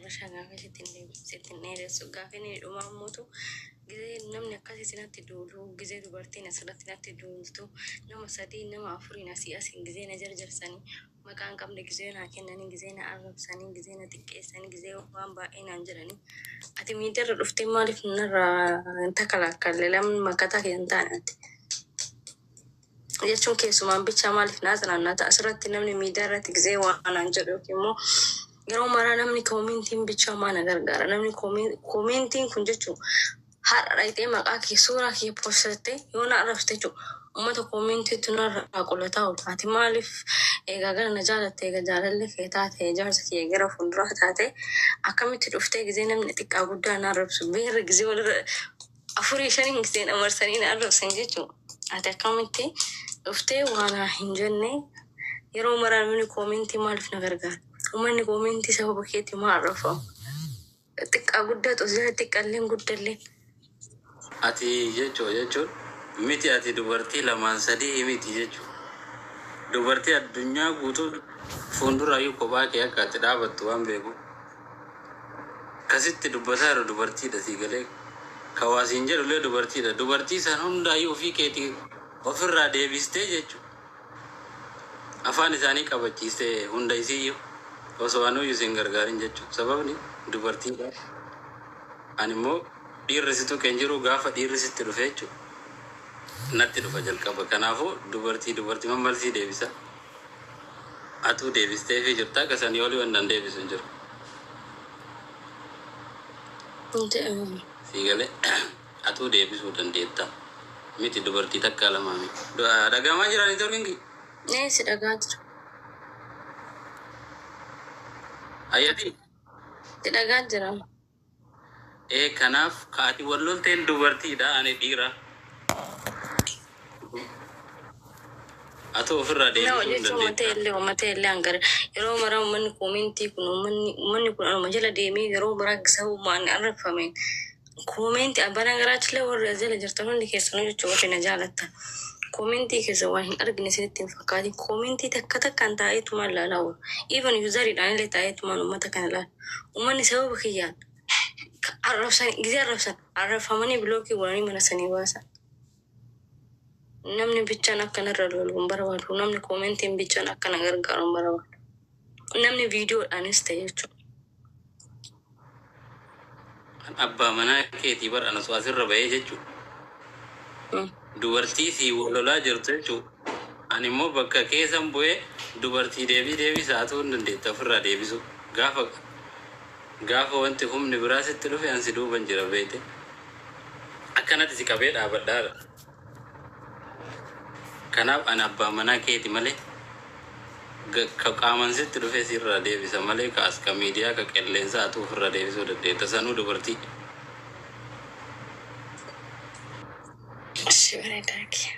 macarrashaa gaafii sitti hin deebisu sitti hin dheeressu gaafiin inni dhumaa ammoo gizee namni akkasii sinatti duulu gizee dubartiin asirratti natti duultu nama sadii nama afuriin asii asiin gizee na jarjarsanii maqaa hin qabne gizee naa kennanii gizee na arrabsanii gizee na xiqqeessanii gizee waan baay'ee naan jedhanii ati miidiyaarra dhuftee maaliif narraa hin takalaakkalle lamni makkataa kee hin taane ati jechuun keessumaan bichaa maaliif naa tsanaannata asirratti namni miidiyaa irratti gizee waan naan jedhu yookiin immoo yeroo maraa namni koomentiin bichaa maa na gargaara namni koomentiin kun jechuun har'a dhaqxee maqaa kee suuraa kee postattee yoo na arrabsite jechuun uummata koomentiitu narraa qolataa oolu ati maaliif eegaa gara na jaalatte egaa jaalalli kee taate jaarsa kee gara fuulduraa taate akkamitti dhuftee gizee namni xiqqaa guddaa na arrabsu beerri gizee walirra afurii shaniin gizee na marsanii na arrabsan jechuun ati akkamitti dhuftee waan hin jenne yeroo maraa namni koomentii maaliif na gargaara uummanni koomentii sababa keetti maal arrabfamu xiqqaa guddaa xosee xiqqaalleen guddallee. Ati jechuu jechuun miti ati dubartii lamaan sadii miti jechuu. Dubartii addunyaa guutuu fuulduraayyuu kophaa kee akka ati dhaabattu waan beeku. Akkasitti dubbataa jiru dubartiidha sii galee. Kawaasiin jedhullee dubartiidha. Dubartii san hundaayyuu ofii keetii ofirraa deebistee jechuudha. Afaan isaanii qabachiistee hunda isiiyyuu osoo anuyyuu isin gargaarin jechuudha. Sababni dubartiidha. Ani immoo dhiirri si tuqe hin jiru gaafa dhiirri sitti dhufe jechuudha. Natti dhufa jalqaba. Kanaafuu dubartii dubartii mammalsii deebisa. Atuu deebistee fi jirta akka sanii olii waan deebisu hin jiru. Sii galee atuu deebisuu dandeetta. Miti dubartii takka lamaa miti. Dhagahamaa jiraa niitoorkiin? Nee si dhagaa jira. Ayyatii. Si dhagaa jira. Ee kanaaf ka ati wal lolteen dubartiidha ani dhiira. Atuu ofirraa No, deebisuu hin jechuun uummatee dandeetta. illee uummatee illee hangara yeroo maraa uummanni koomentii kun uummanni uummanni kun anuma jala deemee yeroo maraa sababuma ani arrabfameen koomentii abbaan garaachillee warri as jala jirtan hundi keessanuu jechuun warri na jaalattan koomentii keessa waan hin argine isinitti hin fakkaatin koomentii takka takkaan taa'eetumaan ilaalaa oolu even yuuzariidhaan illee taa'eetumaan uummata kana ilaala uummanni sababa kiyyaan arrabsan gizee arrabsan arrabfamanii bilookii godhanii mana sanii baasan. Namni bichaan akkanarra lolu hin barbaadu. Namni koomentiin bichaan akkana gargaaru hin barbaadu. Namni viidiyoodhaanis ta'e jechuudha. An abbaa manaa keetii bar ana asirra bahee jechuudha. Dubartii si wal lolaa jirtu jechuudha. Ani immoo bakka keessan bu'ee dubartii deebii deebisa atuu hin dandeetta ofirraa deebisu. Gaafa gaafa wanti humni biraa sitti dhufe an si duuban jira beekte. Akkanatti si qabee dhaabadhaadha. Kanaaf ani abbaa manaa keeti malee ka qaaman sitti dhufe sirraa deebisa malee ka as ka miidiyaa ka qilleensa atuu ofirraa deebisuu dandeetta sanuu dubartii. Ishi bareedaa kee.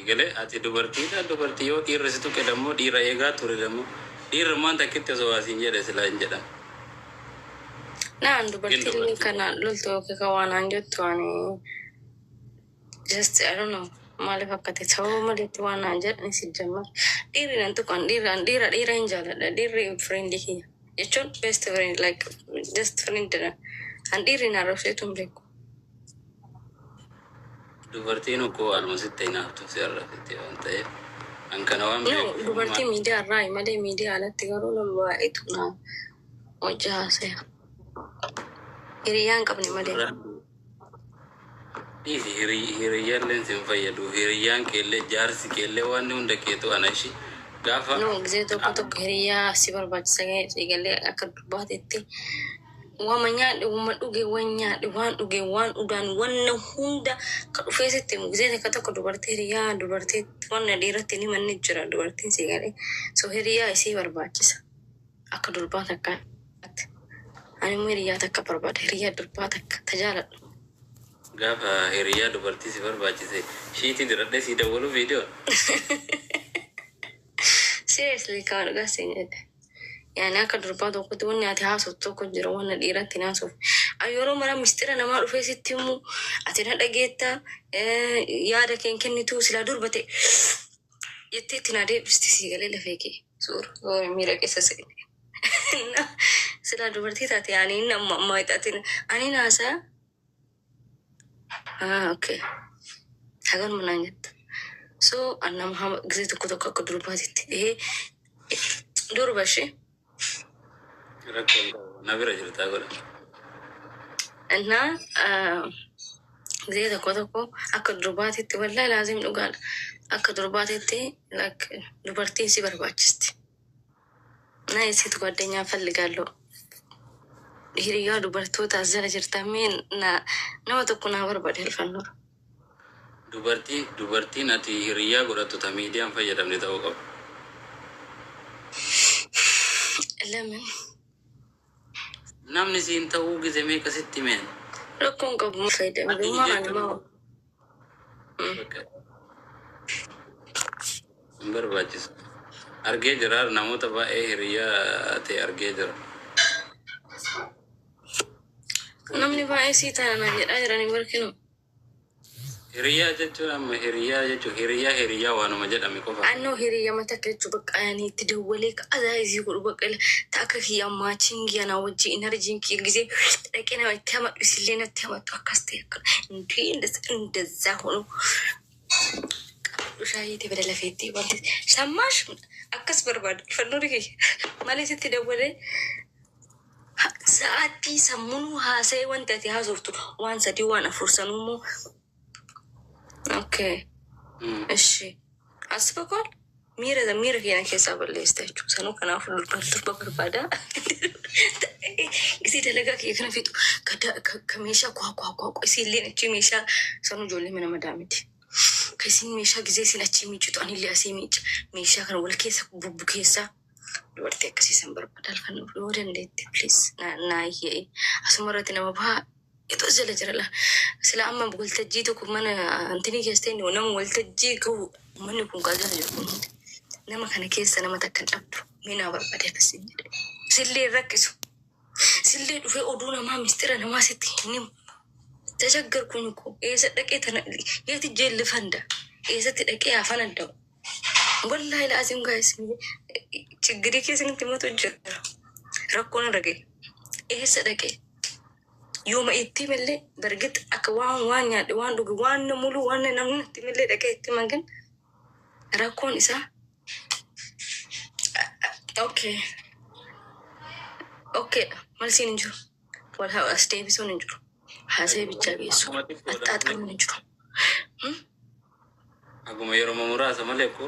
Galee ati dubartiidha dubartii yoo dhiirri si tuqe dammoo dhiira eegaa ture dammoo dhiirri maan takkitti osoo asiin jedhe silaa hin jedhan. Naan Gin dubartiin dubartii. kana loltu yookiin kan waan aan jettu ani just I don't know maaliif akka ta'e sababa maleetti waan naan jedhan si jammar. Dhiirri nan tuqan dhiirri an dhiira dhiira hin jaaladha dhiirri friendii kiyya jechuun best friend like just friend dha. An dhiirri na arrabseetu hin beeku. Dubartiin ukkoo waanuma sitti hinaaftu si arrabsitti waan ta'eef an kana waan No, beekuuf dubartii miidiyaa irraa malee miidiyaa alatti garuu nama baay'eetu na hojii haasaya. Hiriyaa hin qabne malee. Ofirraa dhiisi hiriyyaalleen sin fayyadu hiriyyaan keellee jaarsi keellee waan hunda keetu ana ishi gaafa No, gisee tokko tokko hiriyaa si barbaachisa eegalee akka dubbaatetti waama nyaadhe waama dhuge waan nyaadhe waan dhuge waan dhugaan wanna hunda ka dhufee sitti himu gisee takka tokko dubartii hiriyaa dubartii wanna dhiiratti ni manni jira dubartiin si galee so hiriyaa isii barbaachisa akka durbaa takkaatti. Ani immoo hiriyaa takka barbaada hiriyaa durbaa takka tajaaladhu. Gaafa hiriyyaa dubartii si barbaachise shiitii diradhee si dawwalu viidiyoo. Seriously kan dhugaa siin jedhe. Yaani akka durbaa tokkotti wanni ati haasoftu tokko jira wanna dhiiratti hin haasofne. Ani yeroo mara mistira namaa dhufee sitti himu ati na dhageetta yaada kee hin kennitu silaa durba ta'e jettee itti na deebisti sii galee lafee kee suura miira keessa seene. Silaa dubartii taate ani nama amma ixatin ani naasaa. Ah, okay. Hagan manaan jetta. So annama hama gisee tokko tokko akka durbaatitti ee durba ishee. Rakkoo hin qabu. Na bira jirtaa godha. እና gisee tokko tokko akka durbaatitti, wallahi laazim dhugaadha. Akka durbaatitti, like, dubartiin si barbaachisti. Na የሴት ጓደኛ እፈልጋለሁ. Hiriyaa dubartoota as jala jirtan mee na nama tokko naa barbaade halfannoora. Dubartiin ati hiriyyaa godhattu ta miidiyaan fayyadamne ta'uu qaba. ለምን? Namni siin ta'uu gize meeqa sitti himeen? Rakkoon qabu fayyadamne Ati maa jechuun nama bakka hin barbaachisu. Argee jira, namoota baay'ee hiriyaa ta'e argee jira. Namni baay'ee sii taana naan jedhaa jiranii barkinu. Hiriyaa jechuun amma hiriyaa jechuun hiriyaa waanuma jedhame qofa. Annoo hiriyaa mata jechuu bakka ani itti dawwalee adaa isii godhu bakka ta akka kiyya matching anaa wajji energyn kiyya gisee dhaqee nama itti hamadhu isillee natti hamattu akkas ta'e akka እንዲህ እንደዛ ሆኖ shaayii ta'e bada lafeetti wanti sammash akkas barbaadu fannoori kiyya malee sitti dawwalee sa'aatii sammuun haasa'ee wanti ati haasoftu waan sadii waan afur sanuu immoo okay. እሺ አስበኳል miira miira keenya keessaa balleessita jechuudha. Sanuu kanaaf durba durba barbaada. Gisee dalagaa kiyya kana fixu ka meeshaa kwaa kwaa kwaa kwaa isiillee achi meeshaa sanuu ijoollee mana madaamiti. Ka isin meeshaa gisee isin achii miiccitu anillee asii miicca meeshaa kana wal keessa bubbukeessaa dubartii akkasii san barbaada halkan yoo dandeette, please naa iyyee asuma irratti nama baay'eetu as jala jira la sila amma waltajjii tokko mana antinii keessa ta'e nama waltajjii gahu manni kun kaa jala jiru kun hundi nama kana keessa nama takka hin dhabdu mee naa barbaade akkasiin jedhe sillee hin rakkisu sillee dhufee oduu namaa mistira namaa sitti hin himu ተቸገርኩኝ እኮ eessa dhaqee tana የት ሄጄ ልፈንዳ eessatti dhaqee haa fanaddamu? Wallahi laaziim guys, ችግrii keessanitti himatu jira rakkoon irra gahe eessa dhaqee yooma itti himallee bargit akka waan waan nyaadhe waan dhuge waan na mulu waan namni natti himallee dhaqee itti himan ግን rakkoon isaa okay okay malsiin hin jiru wal as deebisuun hin jiru haasa'ee bichaa geessu Akkuma xiqqoodha. Axxaaxamuun hin jiru. Akkuma yeroo muraasa malee ko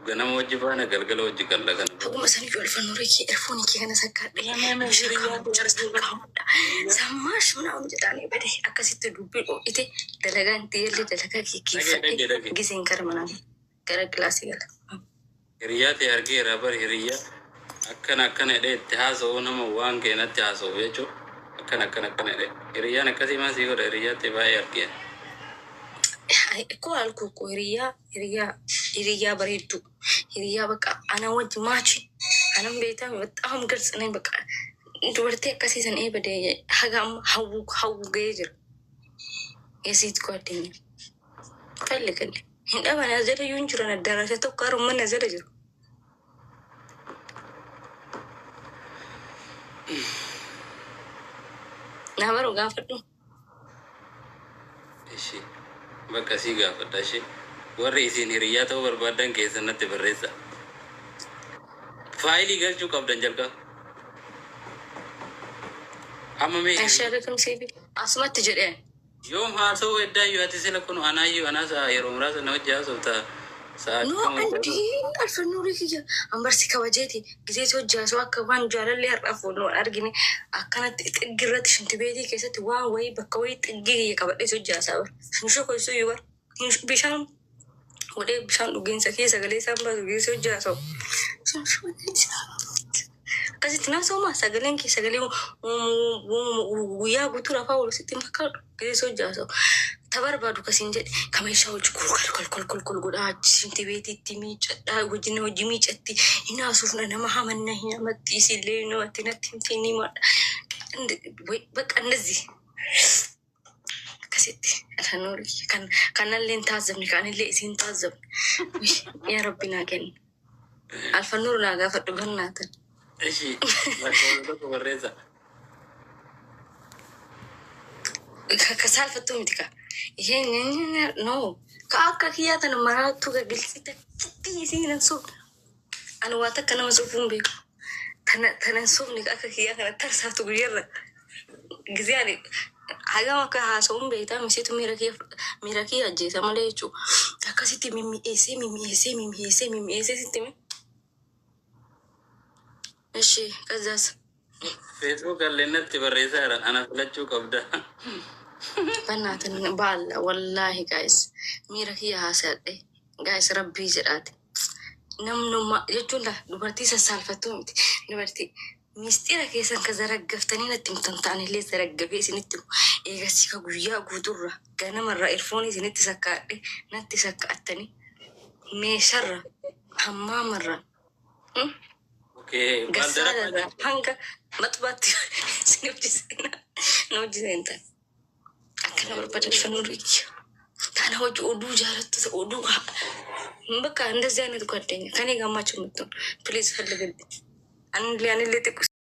ganama wajji baana galgala wajji galla kana. Haguma san iyyuu alfannooree kee earphone kee kana sakkaadhee meeshaa kaawwadha sakkaawwadha sammash ምናምን jedhaanii bade akkasitti dubbii dho'ite dalagaan itti yalle dalagaa kee Dhagee keeffadhe dhagee dhagee. giseen gara manaa gara kilaasii gala. Hiriyaa ta'e argeera bar hiriyaa akkana akkana jedhee itti haasa'u nama waan keenatti haasa'u jechuudha. Akkana akkana akkana jedhee. Hiriyyaan akkasii maal sii godha hiriyaa ta'e baay'ee argeera. እኮ አልኩህ እኮ hiriyaa hiriyaa hiriyaa bareedduu hiriyaa በቃ ana wajji match anan beektaa በጣም ግልጽ ነኝ በቃ dubartii akkasii san ee bade haga amma hawwu hawwu ga'ee jira የሴት ጓደኛ ፈልግልኝ hin dhaban as jala iyyuu hin jiran addaraasha tokko harumman as jala jiru. Naa baru gaafadhu. Ishi bakka sii gaafadha ishee warri isin hiriyyaa ta'uu barbaadan keessan natti barreessa. Faayilii galchuu qabdan jalqaba. Amma mee Ashaarikum siifi asumatti jedheen. Yoom haasa'uu heddaayyuu ati sila kun anaayyuu anaa sa'a yeroo muraasa na wajji haasofta sa'aatii No kama andii alfannuurii kiyya ambarsi kabajeeti gisee hojjaasoo akka waan jaalallee har'aaf nu argine akkanatti xiggi irratti shintibeetii keessatti waan wayii bakka wayii xiggii kiyya qabadhee hojjaasaa bar hin shokoisu iyyuu bar bishaan godhee bishaan dhugeensa kee sagalee isaan baasu geessee hojjaasoo akkasitti na sooma sagaleen kee sagalee guyyaa guutuu rafaa oolu sitti hin fakkaatu geessee hojjaasoo ta barbaadu kasiin jedhe ka meeshaa hojii kol kol kol kol kol godhaa achi beetitti miicadhaa wajjin hojii miicatti hin haasofna nama hamanna hin hamatti isillee namatti natti himtee ni madha በቃ እንደዚህ akkasitti alhanuuri kan kanallee hin taazabne kanallee isin taazabne yaa rabbi naa kenna alfannuur naa gaafadhu bannaatan. Ishi lakkoofsa tokko barreessa. Ka saalfattuu miti ka. Isheen no. Ka akka kiyyaa tana maraattuu ka gilxii takkitti isiin hin sobne. Ani waa takka nama sobuun beeku. Tana hin sobne ka akka kiyyaa kana tarsaaftu guyyarra. Gizee ani hagam akka haasa'uun beektaa misiitu miira kiyya ajjeesa malee jechuudha. Akkasitti mimmi'eessee mimmi'eessee mimmi'eessee mimmi'eessee sitti hime. Ishi kazaas. Facebook illee natti barreessaa jiran ana filachuu qabda. Bannaatin baalla wallaahi, guys, miira kiyya haasa'adhe, guys, rabbii jedhaati. Namnummaa jechuun laa dubartii sassaalfattuu miti. Dubartii mistira keessan ka zaraggaftanii natti himtan ta'anillee zaraggafee isinitti himu. Eegasii ka guyyaa guuturra ganamarraa earphone isinitti sakkaadhe natti sakkaa'attanii meesharra hammaamarra Okay, gassaalarra baaldarabaa hanga maxbaatti isin hojjiseenaa na hojjiseentan. Akkana barbaadan riyya. Tana hojii oduu jaalattu oduu በቃ እንደዚህ አይነት ጓደኛ ከኔ ጋር match የምትሆን please ፈልግልኝ። አንሌ አንሌ ጥቁ